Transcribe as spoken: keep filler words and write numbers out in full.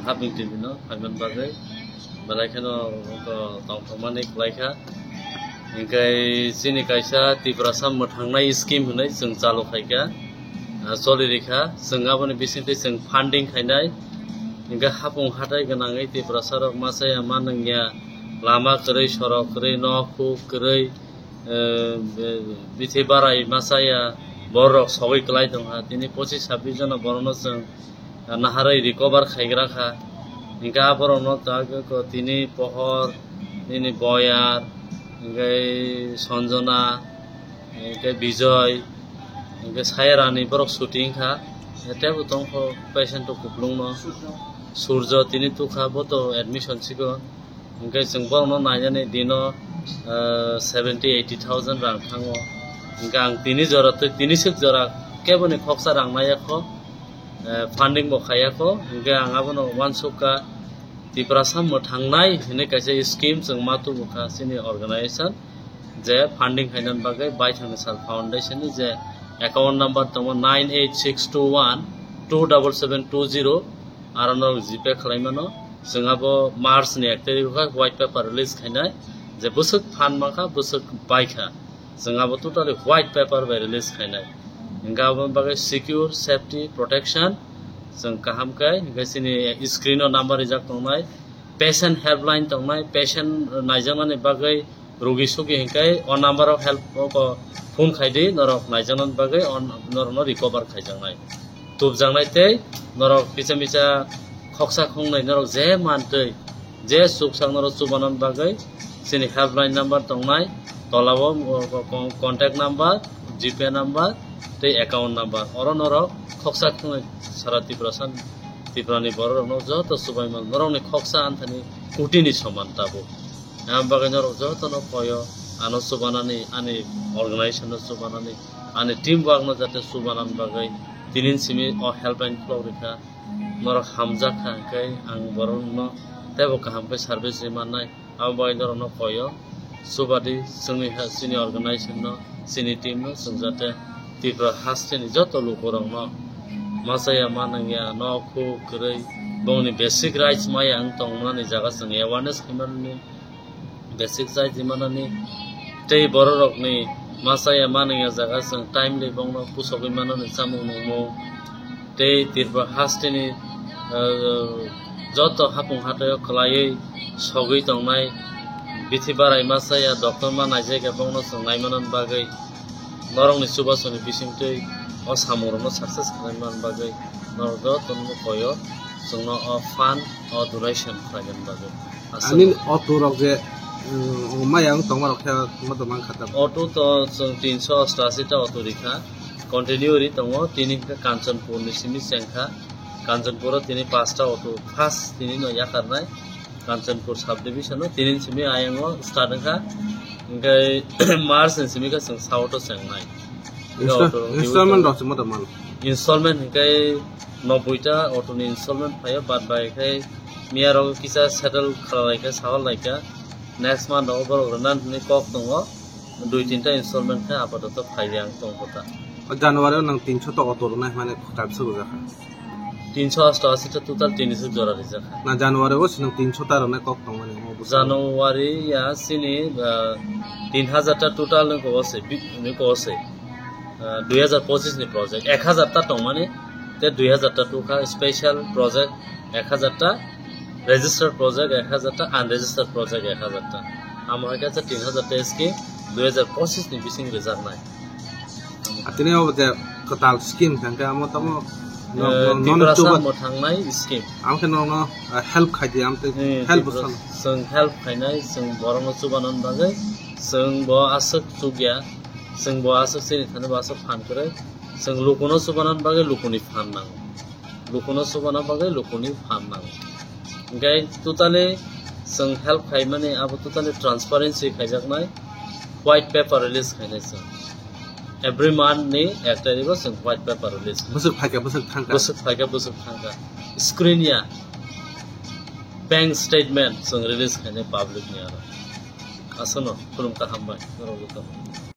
Haping T V no phaimani bagwi belai kheno tongthokmani khlaikha. Hinkhe chini kaisa Tiprasa mwthangnai scheme hwnwi chwng chalu khaikha, ah, choli rikha. Chwng aboni bisingtwi chwng funding khainai. Hinkhe hapung hatai gwnangwi Tiprasa rok machaya manwngya, lama kwrwi, sorok kwrwi, nok huk kwrwi, eh, bithi barai machaya borok sogwi kwlai tongkha. Tini pochis sabbish jona borokno chwng naharwi recover khaigra kha. Hinkhe aborokno tini Pohor, nini Boyar, hinkhe Sanjana, hinkhe Bijoy, hinkhe Sayarani borok shooting kha. Tebo tongkho patient to kuplungno. Surjo tini tukha, bo to admission sigo. Hinkhe chwng borokno nainani dino, ah, seventy, eighty thousand rang thango. Hinkhe ang tini jora twi tini swk jora keboni khoksa rang naiya kho, eh, funding bo khaiya kho. Hinkhe ang abono uansukha Tiprasa mwthangnai hinwi kaisa scheme chwng ma tubukha chini organization, je funding khainani bagwi Baithang Nishal Foundation ni je account number tongo nine eight six two one two double seven two zero, aro norok GPay khlai mano. Chwng abo March ni ek tarikh o khe white paper release khainai, je bwswk phan mankha, bwswk baikha, chwng abo totally white paper bai release khainai. Hinkhe aboni bagwi secure, safety, protection chwng kaham khe, hinkhe chini screen o number rijak tongnai, patient helpline tongnai, patient naijaknani bagwi rugi sugi hinkhe o number o help o ko phone khaidi, norok naijaknani bagwi o norokno recover khaijaknai, tubjaknai tei norok kisa misa khoksa khongnai norok je mantwi je chuksak norok chubanani bagwi chini helpline number tongnai, tolao o ko-, ko-, contact number, GPay number tei account number, oro norok khoksa khongnai sara Tiprasa, Tripurani bororokno joto chubaima norokni khoksa anthani kotini soman tabuk. Aboni bagwi norok jotono koyo, ano chubanani, ani organization no chubanani, ani team work no jate chubanani bagwi tinin simi o helpline khulok rikha. Norok hamjak kha, hinkhe ang borokno teibo kaham khe service ri mannai. Abo bagwi norokno koyo, chubadi chwngni ha-, chini organization no, chini team no chwng jate Tripura hasteni joto lukurokno machaya manwngya, nok huk kwrwi, bongni basic rights maya wng tongmani jaga chwng awareness khaimani, basic rights rimanani tei bororokni machaya manwngya jaga chwng timely bongno pusogwi manani chamung nungmung tei Tripura hasteni, ah, joto hapung hataio kwlaiwi sogwi tongnai bithi barai machaya doctor ma naijakya bongno chwng naimanani bagwi norokni chubasongni bisingtwi o samungrokno success khlaimani bagwi norok jotono koyo chwngno o fund o donation khlaimani bagwi. Aswk. Ani auto rok je, um, maya wng tongma rok khe ma tongma kha ta. Auto to chwng tinso ostashi ta auto rikha. Continue ri tongo, tini hwnkhe Kanchanpur ni simi chengkha. Kanchanpur o tini pasta auto first tini no yakarnai. Kanchanpur subdivision o tini simi ayang o start wngkha. Hwnkhe March ni simi khe chwng south o chengnai. Hwnkhe Insta-, auto rok installment rok se ma tongma? Installment hwnkhe noboi ta auto ni installment phaio, bad bai khe miya rok kisa settle khlai khe sahor lai kha. Next month o borok rwna hwnwi kok tongo. Dui tinta installment khe apatoto phaiya ang tongkha ta. O January o nang tinso ta auto rwnai hwnmani kaisa rwjak kha. Tinso osto asi ta total tinso jora rijak kha. Na January o sinong tinso ta rwnai kok tongmani omo bwskango. January ya sini, ah, tin hajar ta total ni ko se, bi-, ni ko se. Ah, dui hajar pochis ni project, ek hajar ta tongmani, te dui hajar ta tukha special project, ek hajar ta registered project, ek hajar ta unregistered project, ek hajar ta. Amo hai khe tin hajar ta scheme dui hajar pochis ni bising rijaknai. Atini o je kwtal scheme thangkhe amo tamo no, eh, no, no, Tiprasa chuba mwthangnai scheme. Amo khe no, no, eh, help khai di, amo tei eh, help Tiprasa bwsano. Chwng help khainai, chwng borokno chubanani bagwi, chwng bo aswk chukya, chwng bo aswk chini thani bo aswk phan kwrwi, chwng lukuno chubanani bagwi lukuni phan nango. Lukuno chubana bagwi lukuni phan nango. Hinkhe totally chwng help khaimani abo totally transparency khaijaknai, white paper release khainai chwng. Every month ni ek tarikh o chwng white paper release khainai. Bwswk phaikha, bwswk thangkha. Bwswk phaikha, bwswk thangkha. Screen ya bank statement chwng release khainai public ni aro. Aswkno khulum kaham bai norok joto.